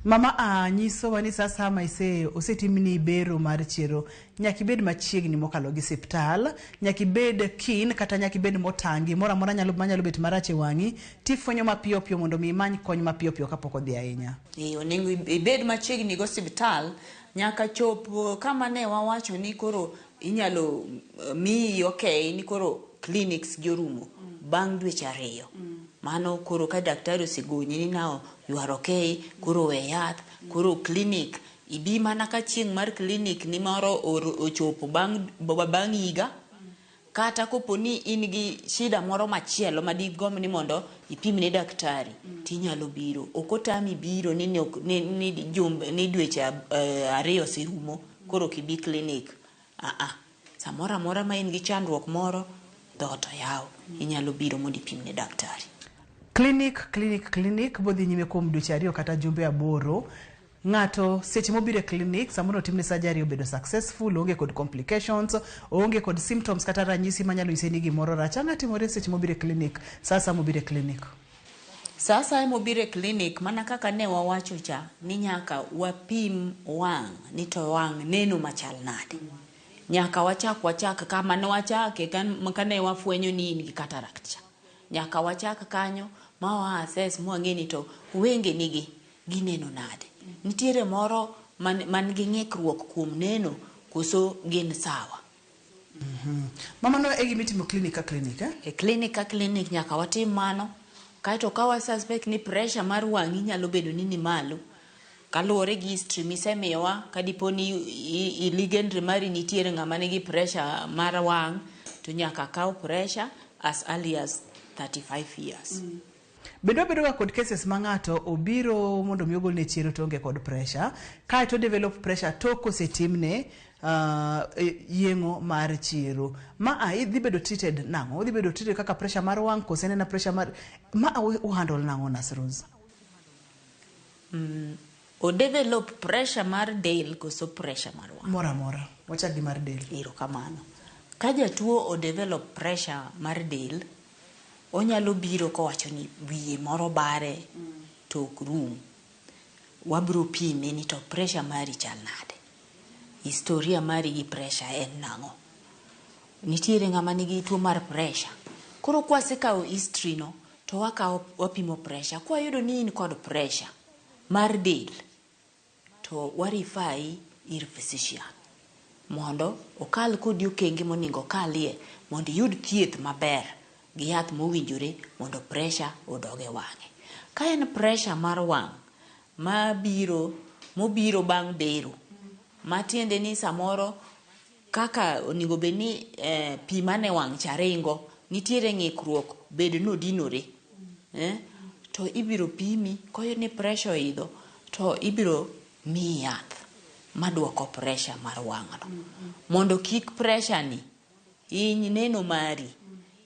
A: Mama a nyisowa ni sasa ma osetimni bero mar chiero, nyaka ibed machiegni mokalo gi siptal, nyaka ibed keen kata nyaka ibed motang' gimoro amora manyalo bet marach e wang'i, tifwenyo mapiyo piyo mondo mi imany kony mapiyo piyo kapok odhi ahinya.
B: Onego ibed machiegni gi osiptal nyaka chop kama ne wawacho ni koro inyalo miyi okay ni koro clinics gi orumo bang' dweche 2. Mano koro ka daktari osegonyi ni now you are okay, koro we yath, koro clinic ibi mana ka chieng' mar clinic ni moro ochopo bang' higa, kata kopo ni in gi shida moro machielo ma digomb ni mondo ipim ne daktari, tinyalo biro. Ok otami biro ni dweche 2 oserumo koro ok ibi clinic. Samoro amora ma in gi chandruok moro, dhoot oyaw, inyalo biro mondo ipim ne daktari.
A: Clinic, clinic, clinic bodhi nyime kuom dweche 2 kata jumbe 8. Ng'ato seche mobiro e clinic, samoro otimne surgery obedo successful, oonge kod complications, oonge kod symptoms kata ranyisi manyalo nyise ni gimoro rach. Ang'o timore seche mobiro e clinic? Sasa mobiro e clinic.
B: Sasa mobiro e clinic, mana kaka ne wawacho cha, ni nyaka wapim wang', ni to wang' neno machal nade. Nyaka wachak kama ne wachake kane wafwenyo ni in gi cataract cha. Nyaka wachak kanyo ma wa assess mwang'e ni to wenge nigi gineno nade. Nitiere moro man gi ng'ikruok kuom neno koso gin sawa.
A: Mama no e gima itimo clinic ka clinic, eh?
B: E clinic ka clinic nyaka watim mano. Kaeto ka wa suspect ni pressure mar wang'i nyalo bedo ni ni malo, kaluwore gi history misemiyowa, ka dipo ni ligendri mari nitiere ng'ama nigi pressure mar wang', to nyaka kaw pressure as early as 35 years.
A: Bende wabedo ga kod cases ma ng'ato obiro mondo mi ogolne chiero to onge kod pressure, kaeto develop pressure tok kosetimne yeng'o mar chiero. Ma a idhi bedo treated nang'o? Odhi bedo treated kaka pressure mar wang' kose en pressure mar ma u handle nang'o Nurse Rose?
B: O develop pressure mar del koso pressure mar wang'?
A: Moro amora. Wachak gi mar del.
B: Erokamano. Ka jatuo o develop pressure mar del, onyalo biro kowacho ni wiye moro bare to ok rum. Wabro pime ni to pressure mari chal nade. Historia mari gi pressure en nang'o? Nitiere ng'ama nigi tuo mar pressure. Koro kwasekawo history no, to wakawo wapimo pressure. Kwayudo ni in kod pressure mar del, to warifai ir physician mondo okal kodi okenge monego okalie mondo iyud thieth maber gi yath mowinjore mondo pressure odog e wang'e. Ka en pressure mar wang' mabiro mobiro bang' bero, matiende ni samoro kaka onego bed ni pi mane wang' cha ringo, nitiere ng'ikruok bed nodinore, to ibiro pimi koyud ni pressure oidho to ibiro miyi yath maduoko pressure mar wang'no mondo kik pressure ni hiny neno mari.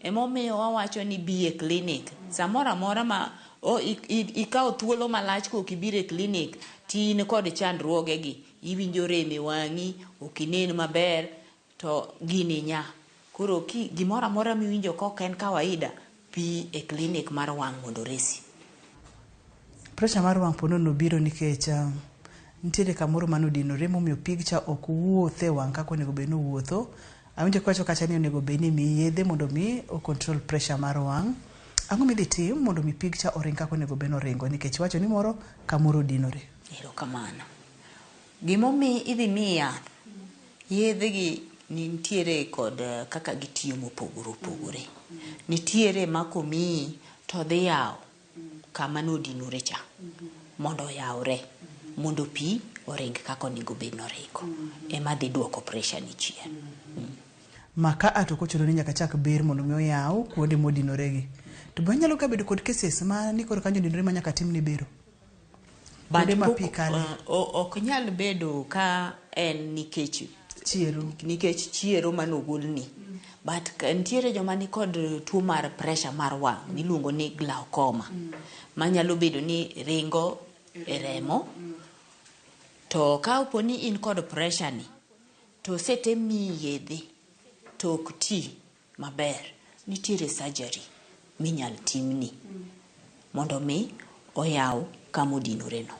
B: Emomiyo wawacho ni bi e klinik. Samoro amora ma o, ikawo thuolo malach kok ibiro e klinik, to in kod chandruoge gi, iwinjo rem e wang'i, ok inen maber, to gini nya. Koro ki gimoro amora miwinjo kok en kawaida, bi e klinik mar wang' mondo oresi.
A: Pressure mar wang' po nono biro nikech nitiere kamoro mane odinore momiyo pig cha ok wuoth e wang' kaka onego bed ni owuotho. Awinjo kiwacho kacha ni onego bed ni imiyi yedhe mondo mi o control pressure mar wang'. Ang'o midhi tim mondo mi pig cha oring kaka onego bed ni oringo nikech iwacho ni moro kamoro odinore.
B: Erokamano. Gimomiyo idhi miyi yath, yedhe gi nitiere kod kaka gitiyo mopogore opogore. Nitiere ma komiyi to dhi yawo kama nodinore cha mondo oyawre mondo pi oring kaka onego bed ni oringo. Ema dhi duoko pressure ni chien.
A: Ma ka a to ok ochuno ni nyaka chak ber mondo mi oyaw kuonde modinore gi. To be wanyalo ka bedo kod cases ma ni koro kanyo odinore ma nyaka timne bero?
B: But
A: Kuonde ma
B: pok
A: pi kale.
B: ok nyal bedo ka en nikech
A: chiero,
B: nikech chiero manogolni. But nitiere joma nikod tuo mar pressure mar wang' miluongo ni glaucoma, manyalo bedo ni ringo e remo. To ka opo ni in kod pressure ni, to osetem miyi yedhe to ok ti maber, nitiere surgery minyal timni mondo mi oyaw kamodinore no.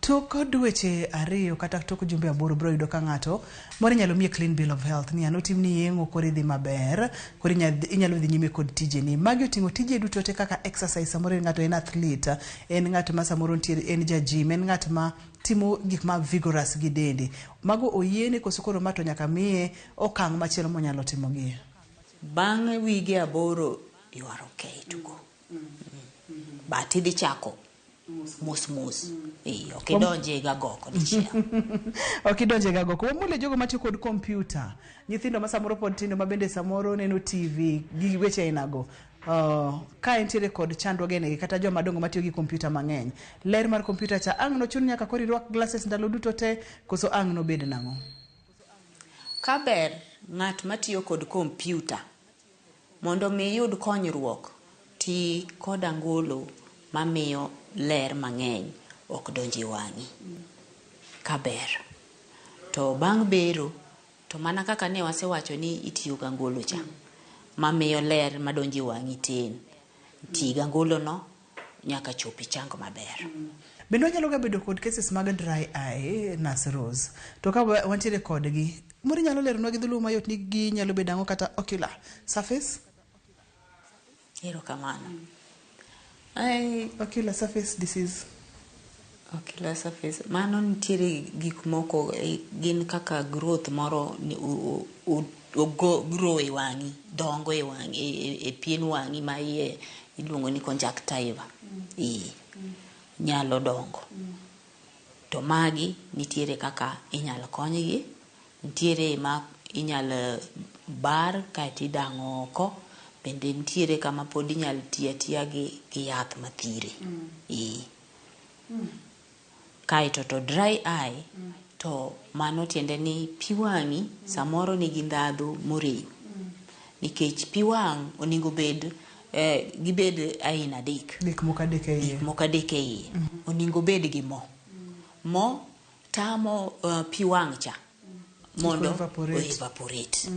A: Tok dweche 2 kata tok jumbe 8 biro yudo ka ng'ato moro inyalo miye clean bill of health ni anotimni yeng'o koro idhi maber, koro inyalo dhi nyime kod tijeni. Magi oting'o tije duto te kaka exercise, samoro en ng'ato en athlete, en ng'at ma samoro nitiere, en ja gym, en ng'at ma timo gik ma vigorous gi dende. Mago oyiene koso koro ma to nyaka miye okang' machielo monyalo timogie?
B: Bang' wige 8 you are okay to go. But idhi chako mos mos. Ok idonje ga goko dichiel.
A: Ok idonje ga goko. Wamule jogo matiyo kod kompyuta. Nyithindo ma samoro pod tindo ma bende samoro neno TV gi weche ainago. Ka entiere kod chandruoge negi kata joma dongo matiyo gi kompyuta mang'eny. Ler mar kompyuta cha ang' nochun nyaka koro irwak glasses ndalo duto te koso ang' nobed nang'o?
B: Ka ber ng'at matiyo kod kompyuta mondo mi iyud konyruok, ti kod angolo mamiyo ler mang'eny ok donj e wang'i. Ka ber. To bang' bero, to mana kaka ne wasewacho ni itiyo gi angolo cha, mamiyo ler madonjo e wang'i tin. Ti gi angolo no nyaka chop ichang maber.
A: Bende wanyalo ga bedo kod cases mag dry eye, Nurse Rose. To ka wantiere kodgi, moro inyalo leronwa gi dholuo mayot ni ginyalo bedo ang'o kata ocular surface?
B: Erokamano.
A: Ocular surface disease.
B: Ocular surface. Mano nitiere gik moko, gin kaka growth moro ni, grow e wang'i, dongo e wang'i, e pien wang'i ma iye iluongo ni conjunctiva. Nyalo dongo. To magi nitiere kaka inyalo konygi, nitiere ma inyalo bar kaeto idang'o oko, bende nitiere kama pod inyalo tiyo atiya gi yath mathire. Kaeto to dry eye, to mano tiende ni pi wang'i samoro nigi ndhadhu morem. Nikech pi wang' onego bed gibed aina adek.
A: Gik moko adek e iye.
B: Gik moko adek e iye. Onego bed gi mo. Mo tamo pi wang' cha mondo
A: evaporate.
B: Evaporate.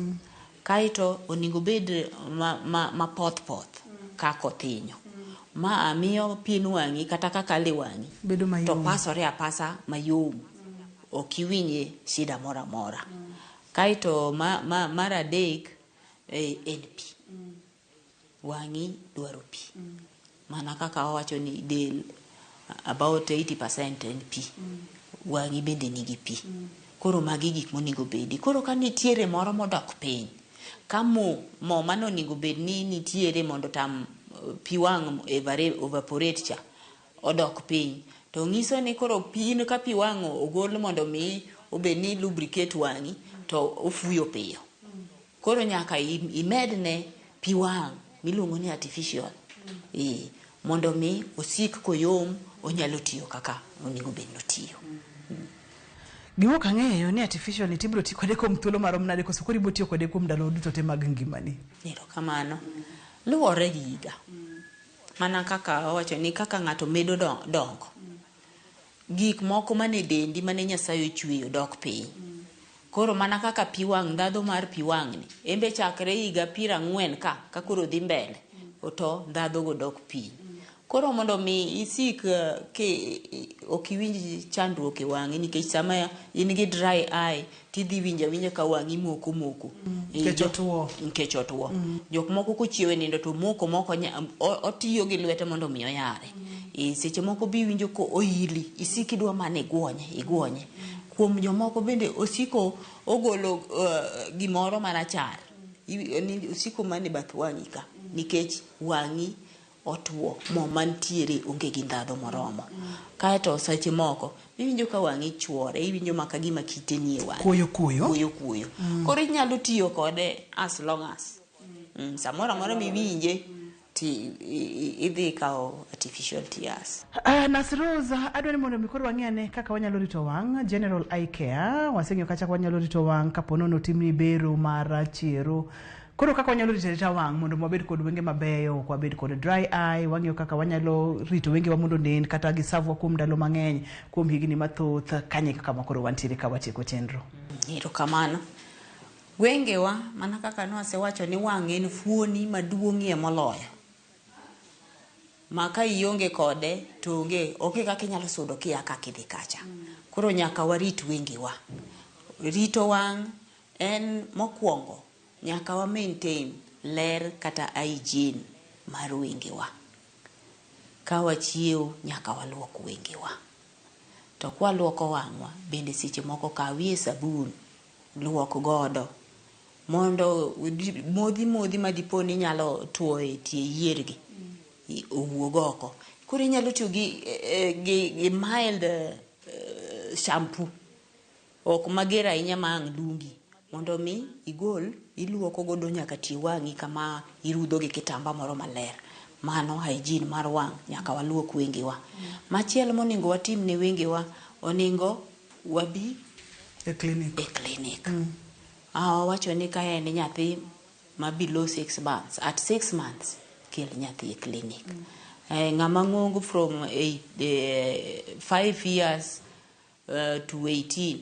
B: Kaeto onego bed ma poth poth kaka othinyo. Ma miyo pien wang'i kata kaka le wang'i
A: bedo mayom.
B: To pasore apasa mayom. Ok iwinje shida moro amora. Kaeto mar adek en pi. Wang'i dwaro pi. Mana kaka wawacho ni del about 80% en pi. Wang'i bende nigi pi. Koro magi gik monego bedi. Koro ka nitiere moro modok piny, ka mo mano onego bed ni nitiere mondo tam pi wang' evaporate cha odok piny, to nyiso ni koro pi in ka pi wang' ogol mondo mi obed ni lubricate wang'i to ofuyo piyo. Koro nyaka imedne pi wang' miluongo ni artificial. Mondo mi osik koyom, onyalo tiyo kaka onego bed ni otiyo.
A: Gima ok ang'eyo ni artificial ni tibiro ti kode kuom thuolo marom nade koso koro ibiro tiyo kode kuom ndalo duto te mag ngimani.
B: Erokamano. Luwore gi higa. Mana kaka wawacho ni kaka ng'ato medo dongo, gik moko mane dendi mane Nyasaye ochweyo dok piny. Koro mana kaka pi wang' ndhadhu mar pi wang'ni, en be chakre higa piero ang'wen ka, ka koro dhi mbele, to ndhadhugo dok piny. Koro mondo mi isik ki ok iwinj chandruok e wang'i nikech sama in gi dry eye tidhi winjo awinja ka wang'i moko moko.
A: Nikech otuo.
B: Nikech otuo. Jok moko kochiew e nindo to moko moko otiyo gi lwete mondo mi oyare. Seche moko be iwinjo ko oili, isik idwa mana iguonye, iguonye. Kuom jomoko bende osiko ogolo gimoro marachar. Osiko mana e bath wang'i ka nikech wang'i otuo, mo mantiere onge gi ndhadhu moromo. Kaeto seche moko iwinjo ka wang'i chuore, iwinjo maka gima kite nie wang'i.
A: Kuoyo kuoyo.
B: Kuoyo kuoyo. Koro inyalo tiyo kode as long as. Samoro amora miwinje ti idhi ikawo artificial tears.
A: Nurse Rose, adwa ni mondo mi koro wang'i ane kaka wanyalo rito wang', general eye care, waseng'iyo kacha wanyalo rito wang' kapo nono otimni bero mar chiero. Koro kaka wanyalo rito arita wang' mondo wabed kod wenge mabeyo, ok wabed kod dry eye, wang'iyo kaka wanyalo rito wengewa mondo onen kata gisavwa kuom ndalo mang'eny, kuom higni mathoth, kanye kama koro wantiere ka watieko chenro.
B: Erokamano. Wengewa, mana kaka nwasewacho ni wang' en fuoni maduong'ie moloyo. Ma ka ionge kode to onge, onge kaka inyalo sudo kia kaka idhi kacha. Koro nyaka warit wengewa. Rito wang' en mokwongo nyaka wa maintain ler kata hygiene mar wengewa. Ka wachiewo nyaka waluok wengewa. To kwaluoko wang'wa bende seche moko kawie sabun luok godo mondo modhi modhi ma dipo ni nyalo tuo e tie yiergi owuog oko. Koro inyalo tiyo gi mild shampoo ok mager ahinya ma ang' dungi mondo mi igol iluoko godo nyaka tie wang'i kama irudho gi kitamba moro maler. Mano hygiene mar wang' nyaka waluok wengewa. Machielo monego watim ne wengewa onego wabi
A: e clinic.
B: E clinic. Wawacho ni ka en nyathi ma below 6 months, at 6 months kel nyathi e clinic. Ng'ama ng'ongo from 5 years to 18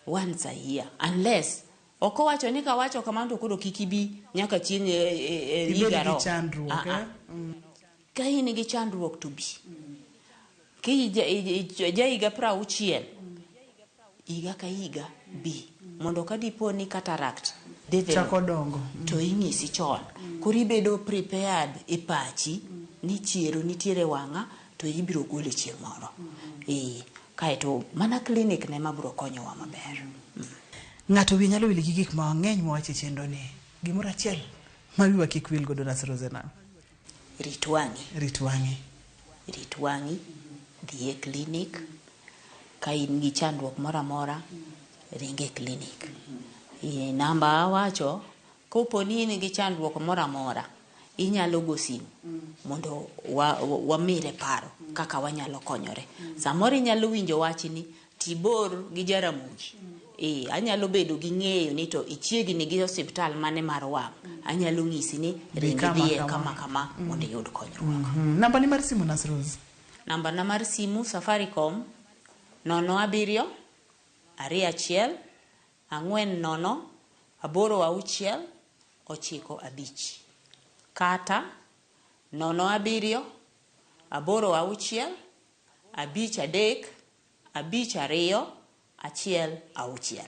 B: once a year unless ok owacho ni kawacho kamano to koro kik ibi nyaka chieng'
A: Ibed gi chandruok, eh?
B: Ka in gi chandruok to bi. Ki ja higa 60 higa ka higa bi mondo ka dipo ni cataract develop
A: chako dongo
B: to inyisi chon. Koro ibedo prepared e pachi ni chiero nitiere wang'a to ibiro gole chieng' moro. Kaeto mana clinic ne ma biro konyowa maber.
A: Ng'ato wiye nyalo wil gi gik mang'eny mowach e chenro ni. Gimoro achiel ma wiwa kik wil godo Nurse Rose en ang'o?
B: Rit wang'i.
A: Rit wang'i.
B: Rit wang'i, dhi e clinic. Ka in gi chandruok moro amora, ring e clinic. Namba awacho, kopo ni in gi chandruok moro amora, inyalo go simu mondo wamire paro kaka wanyalo konyore. Samoro inyalo winjo wachni tibor gi Jaramogi. Anyalo bedo gi ng'eyo ni to ichiegni gi osiptal mane mar wang'. Anyalo ng'isi ni ring idhiye kama kama mondo iyud konyruok.
A: Namba ni mar simu Nurse Rose?
B: Namba na mar simu Safaricom 07 21 40 86 95 kata 07 86 53 52 16.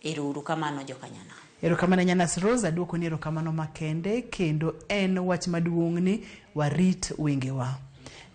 B: Ero kamano jokanyana.
A: Erokamano Nurse Rose, aduoko ni erokamano makende kendo en wach maduong' ni warit wengewa.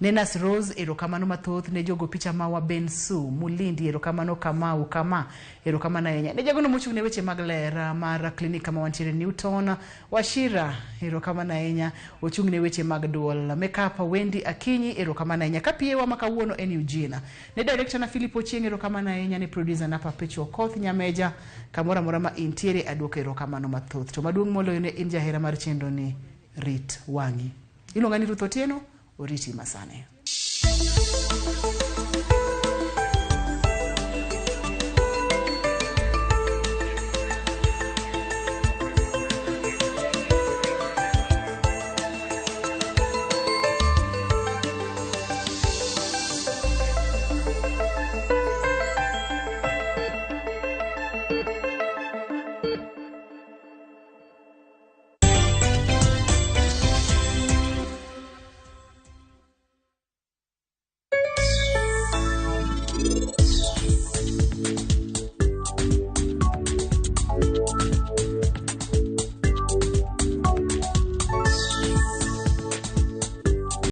A: Ne Nurse Rose erokamano mathoth, ne jogo picha mawa Bensu Mulindi erokamano Kamau kama erokamano ahinya. Ne jagono mochung' ne weche mag ler mar klinik kama wantiere Newton Wachira erokamano ahinya, ochung' ne weche mag duol. Makeup Wendy Akinyi erokamano ahinya. Ka PA wa ma kawuono en Eugene. Ne director na Philip Ochieng erokamano ahinya, ne producer na Perpetual Koth Nyameja kamoro amora ma intiere aduoko erokamano mathoth. To maduong' moloyo ne in jahera mar chenro ni rit wang'i. Iluonga ni Ruth Otieno, oriti masani.